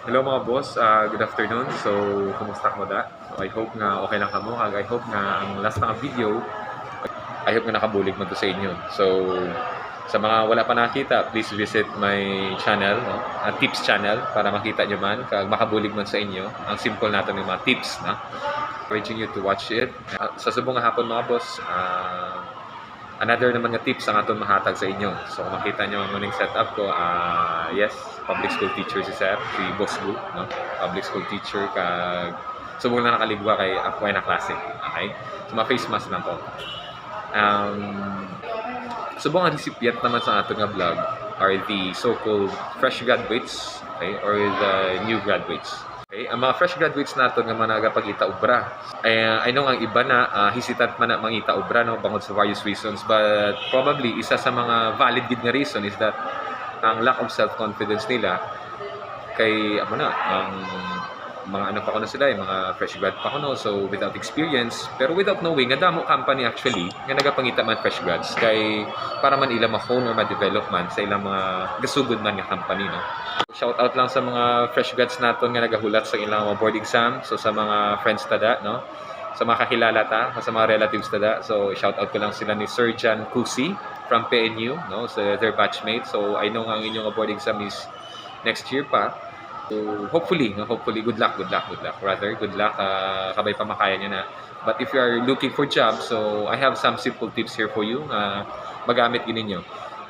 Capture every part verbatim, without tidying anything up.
Hello mga boss, ah, good afternoon. So, kumusta mo da? So, I hope nga okay lang kamo, kag I hope nga ang last nga video, I hope nga nakabulig man to sa inyo. So, sa mga wala pa nakita, please visit my channel, no? Ang Tips channel, para makita nyo man, kag makabulig man sa inyo ang simple nato nga mga tips, no? Encouraging you to watch it. Ah, sa subong nga hapon mga boss, ah, another naman nga tips ang aton mahatag sa inyo. So, kung makita nyo ang muning setup ko, ah, yes, public school teacher si sir, si Boss Gu, no? Public school teacher, kag subong lang nakaligwa kay ako ay na klase. Okay? So, ma-face mask lang ko. Um, subong ang recipient naman sa aton nga vlog are the so-called fresh graduates, okay, or the new graduates. Okay, ang mga fresh graduates naton nga mga nagapangita obra, eh, I know ang iba na, ah, hesitant man na mangita obra, no, bangod sa various reasons, but probably isa sa mga valid gid nga reason is that ang lack of self-confidence nila kay, amo na, ang mga ano pa kuno sila, yung mga fresh grad pa kuno, so without experience, pero without knowing nga damo company actually nga nagapangita man fresh grads kay para man ila ma-hone or ma-develop man sa ilang mga gasugod man nga company, no? Shout out lang sa mga fresh grads naton nga nagahulat sa ilang mga board exam, so sa mga friends ta da, no? Sa mga kakilala ta, sa mga relatives ta da. So, shout out ko lang sila ni Sir John Cusi from P N U, no? Sa their batchmate. So, I know nga ang inyong board exam is next year pa. So, hopefully, no? Hopefully, good luck, good luck, good luck. Rather, good luck, ah, kabay pa makaya nyo na. But if you are looking for job, so I have some simple tips here for you nga magamit gid ninyo.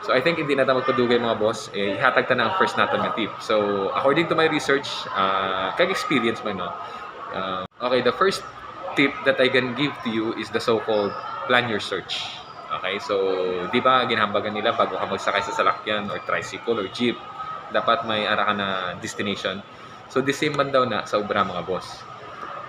So, I think hindi na ta magpadugay, mga boss. Eh, ihatag ta na ang first naton nga tip. So, according to my research, ah, kag experience man, no? Ah, okay, the first tip that I can give to you is the so-called plan your search. Okay, so, di ba, ginhambagan nila bago ka magsakay sa salakyan or tricycle or jeep, dapat may ara ka na destination. So, the same man daw na sa obra, mga boss.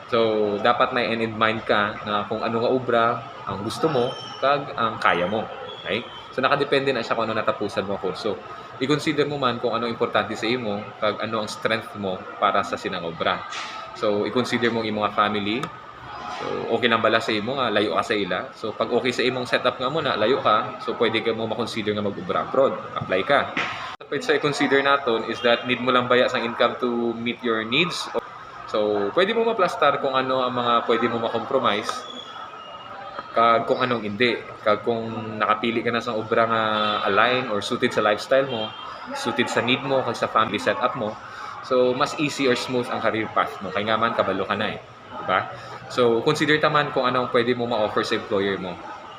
So, dapat may end in mind ka na kung ano nga obra ang gusto mo kag ang kaya mo. Okay? So, nakadepende na siya kung ano natapusan mo kurso. I-consider mo man kung ano importante sa imo kag ano ang strength mo para sa sinang obra. So, i-consider mo ang imong family. So, okay lang bala sa imo nga layo ka sa ila? So, pag okay sa imong setup nga mo na layo ka, so pwede ka mo ma-consider nga mag-obra abroad. Apply ka. Dapat sa i-consider naton is that need mo lang baya sang income to meet your needs. So, pwede mo maplastar kung ano ang mga pwede mo ma-compromise kag kung anong hindi. Kag kung nakapili ka na sa obra nga align or suited sa lifestyle mo, suited sa need mo, kag sa family setup mo, so mas easy or smooth ang career path mo. Kay nga man, kabalo ka na eh. Diba? So, consider ta man kung ano ang pwede mo ma-offer sa employer mo.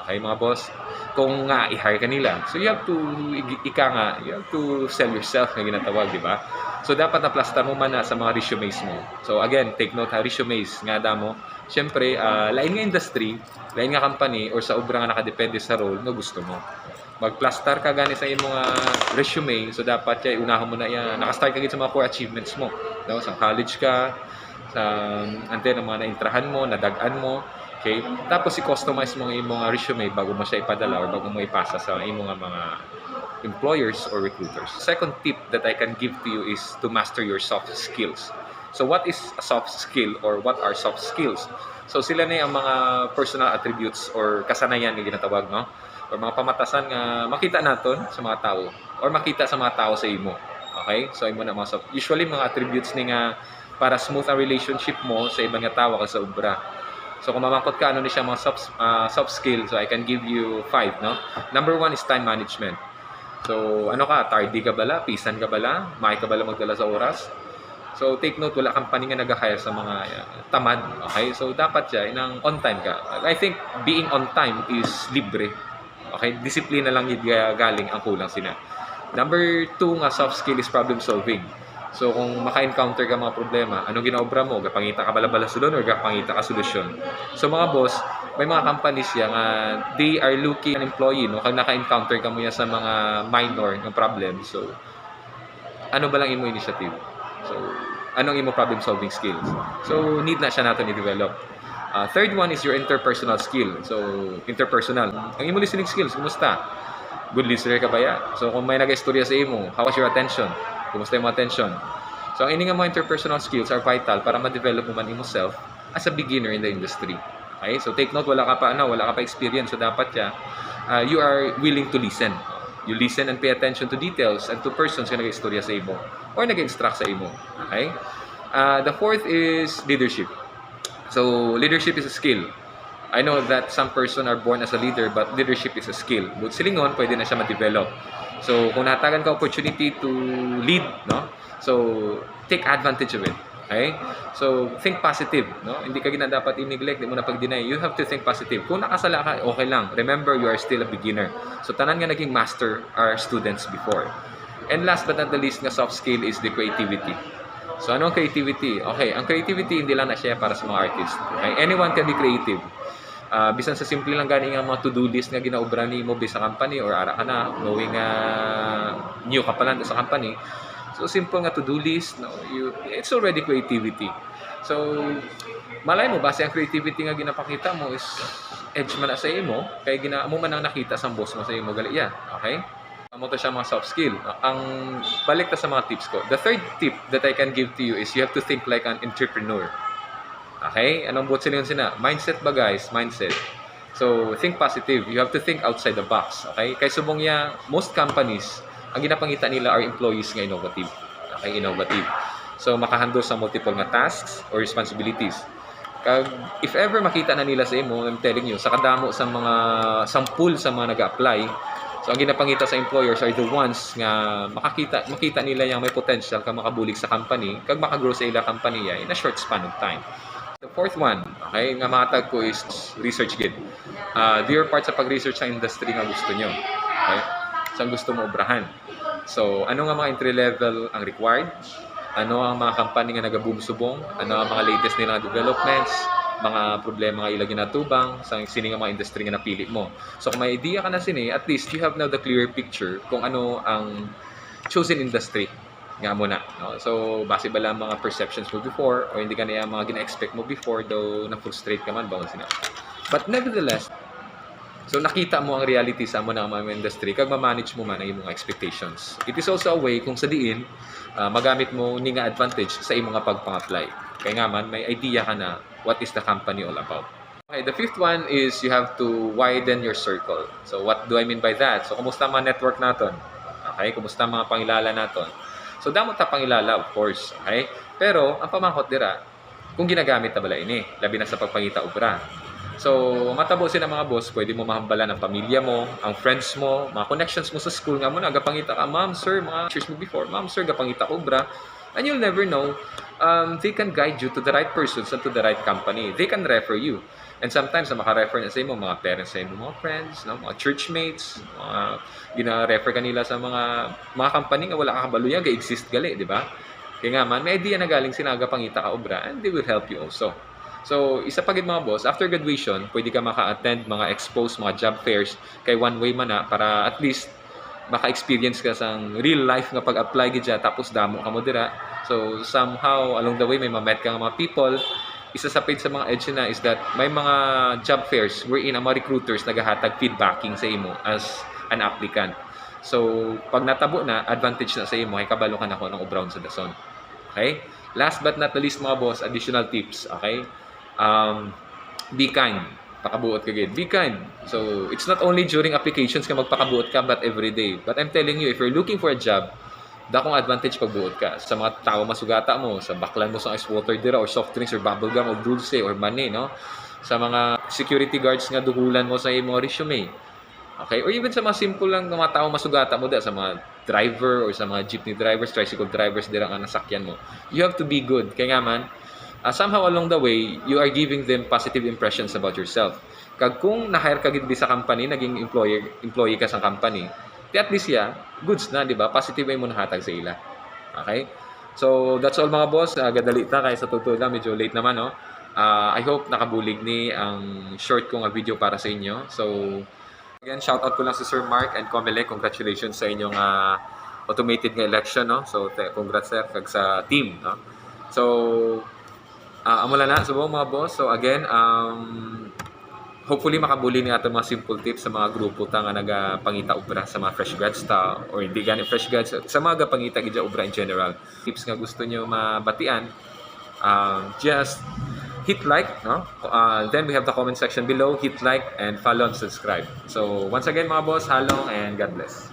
Okay, mga boss? Kung nga i-hire ka nila, so you have to, i-, ika nga, you have to sell yourself nga ginatawag, di ba? So, dapat naplastar mo man na sa mga resumes mo. So, again, take note ha, resumes nga damo. Siyempre, ah, lain nga industry, lain nga company, or sa obra nga nakadepende sa role nga gusto mo. Magplastar ka gani sa imong, ah, resume, so dapat kay unahon mo na iya. Naka-start ka gid sa mga core achievements mo, no? Sa college ka, sa, ante, ang mga naintrahan mo, nadag-an mo, okay? Tapos i-customize mo ang imong, ah, resume bago mo siya ipadala or bago mo ipasa sa imong, ah, mga employers or recruiters. Second tip that I can give to you is to master your soft skills. So what is a soft skill or what are soft skills? So sila ni ang mga personal attributes or kasanayan nga ginatawag, no? Or mga pamatasan nga makita naton sa mga tawo or makita sa mga tawo sa imo. Okay? So imo na mga soft, usually mga attributes ni nga para smooth ang relationship mo sa iban nga tawo kag sa obra. So kung mamangkot ka ano ni siya mga soft, ah, soft skill, so I can give you five, no? Number one is time management. So ano ka, tardy ka bala, pisan ka bala, may ka bala magdala sa oras? So take note, wala company nga nag-hire sa mga, uh, tamad. Okay? So dapat siya inang on time ka. I think being on time is libre. Okay? Disiplina lang gid ga-, galing ang kulang sina. Number two nga soft skill is problem solving. So kung maka-encounter ka mga problema, anong ginaobra mo? Gapangita ka bala balasulon or gapangita ka solusyon? So mga boss, may mga companies siya nga they are looking an employee, no? Kag naka-encounter ka mo ya sa mga minor nga problem. So ano ba lang imo initiative? So ano ang imo problem solving skills? So need na siya naton i-develop. Ah, third one is your interpersonal skill. So interpersonal. Ang imo listening skills, kumusta? Good listener ka ba ya? So kung may nag-istorya sa imo, how was your attention? Kumusta yung attention? So ang ini nga mga interpersonal skills are vital para ma-develop mo man imo self as a beginner in the industry. Okay? So take note, wala ka pa, ano, wala ka pa experience, so dapat siya, ah, you are willing to listen. You listen and pay attention to details and to persons nga nag-istorya sa imo. or nag-instruct sa imo. Okay? Uh, the fourth is leadership. So, leadership is a skill. I know that some person are born as a leader, but leadership is a skill. But silingon, pwede na siya ma-develop. So, kung nahatagan ka opportunity to lead, no? So, take advantage of it. Okay? So, think positive, no? Hindi ka gina dapat i-neglect, di mo na pag-deny. You have to think positive. Kung nakasala ka, okay lang. Remember, you are still a beginner. So, tanan nga naging master are students before. And last but not the least nga soft skill is the creativity. So, ano ang creativity? Okay, ang creativity hindi lang na siya para sa mga artist. Okay? Anyone can be creative. Ah, bisan sa simple lang gani nga mga to-do list nga ginaobra nimo based sa company or ara ka na, knowing nga new ka pa lang sa company. So, simple nga to-do list, no? You, it's already creativity. So, malay mo, base ang creativity nga ginapakita mo is edge man na sa imo, kay gina-, amo man ang nakita sang boss mo sa imo gali, yeah. Okay? Amo to siya mga soft skill. Ang balik ta sa mga tips ko. The third tip that I can give to you is you have to think like an entrepreneur. Okay? Anong buot silingon sina? Mindset ba, guys? Mindset. So, think positive. You have to think outside the box. Okay? Kay subong niya, most companies, ang ginapangita nila are employees nga innovative. Okay? Innovative. So, makahandle sa multiple nga tasks or responsibilities. Kag if ever makita na nila sa imo, I'm telling you, sa kadamo sa mga sample sa mga nag-a-apply, so ang ginapangita sa employers are the ones nga makakita, makita nila yung may potential ka makabulig sa company, kag makagrow sa ila company ya in a short span of time. The fourth one, okay, nga mahatag ko is research gid. Ah, do your part sa pag-research sa industry nga gusto nyo. Okay? Sa gusto mo obrahan. So, ano nga mga entry level ang required? Ano ang mga company nga nagaboom subong? Ano ang mga latest nila nga developments? Mga problema nga ila ginatubang sa sini nga mga industry nga napili mo. So, kung may idea ka na sini, at least you have now the clear picture kung ano ang chosen industry nga amo na, no? So, base ba lang mga perceptions mo before o hindi ka na yung mga gina-expect mo before, though na-frustrate ka man, bawal sila. But nevertheless, so nakita mo ang reality sa amo na ang mga industry, kag ma-manage mo man ang imong expectations. It is also a way kung sa diin, ah, magamit mo ni nga advantage sa imong nga pagpang-apply. Kaya nga man, may idea ka na what is the company all about. Okay, the fifth one is you have to widen your circle. So what do I mean by that? So kumusta ang mga network naton? Okay, kumusta ang mga pangilala naton? So damo ta pangilala, of course. Okay? Pero ang pamangkot dira, kung ginagamit na bala ini, labi na sa pagpangita obra. So, matabo sila mga boss, pwede mo mahambalan ang pamilya mo, ang friends mo, mga connections mo sa school nga mo na, gapangita ka, "Ma'am, sir, mga teachers mo before, ma'am, sir, gapangita ko obra." And you'll never know, um, they can guide you to the right persons and to the right company. They can refer you. And sometimes, ang maka-refer na sa imo, mga parents sa imo, mga friends, no? Mga churchmates, mga gina-refer ka nila sa mga, mga company nga wala ka kabalo ya, ga-exist gali, di ba? Kaya nga man, may idea na galing sila, gapangita ka obra, and they will help you also. So, isa pa gid mga boss, after graduation, pwede ka maka-attend mga expos, mga job fairs, kay one way man na, para at least maka-experience ka sang real life nga pag-apply gid siya, tapos damo ka mo dira. So, somehow, along the way, may ma-meet ka nga mga people, isa sa pwede sa mga edge na is that may mga job fairs wherein ang mga recruiters nagahatag feedbacking sa imo as an applicant. So, pag natabo na, advantage na sa imo, kay kabalo ka na kung anong obrahon sa dason. Okay? Last but not the least, mga boss, additional tips. Okay? Um, be kind. Pakabuot ka gid. Be kind. So, it's not only during applications ka magpakabuot ka, but every day. But I'm telling you, if you're looking for a job, dakong advantage pagbuot ka. Sa mga tawo masugata mo, sa baklan mo sa ice water dira, or soft drinks, or bubble gum, or dulce, or mani, no? Sa mga security guards nga duhulan mo sa imong resume. Okay? Or even sa mga simple lang nga mga tawo masugata mo da, sa mga driver or sa mga jeepney drivers, tricycle drivers dira nga nasakyan mo. You have to be good. Kaya nga man, ah, somehow along the way, you are giving them positive impressions about yourself. Kag kung na-hire ka gid sa company, naging employer, employee ka sa company, di at least, yeah, goods na, di ba? Positive ay mo nahatag sa ila. Okay? So, that's all, mga boss. Ah, gadali ta, kay sa totoo lang, medyo late naman, no? Ah, I hope nakabulig ni ang short ko nga video para sa inyo. So, again, shout out ko lang si Sir Mark and Comelec. Congratulations sa inyong, ah, automated nga election, no? So, te-, congrats, sir, kag sa team, no? So, ah, amo lang na, subong, mga boss. So, again, um, hopefully makabulig ni ato mga simple tips sa mga grupo ta nga nagapangita obra, sa mga fresh grads ta, or hindi gani fresh grads, sa mga gapangita gid obra in general. Tips nga gusto nyo mabatian, um, just hit like, no? Uh, then we have the comment section below. Hit like and follow and subscribe. So, once again, mga boss, halong and God bless.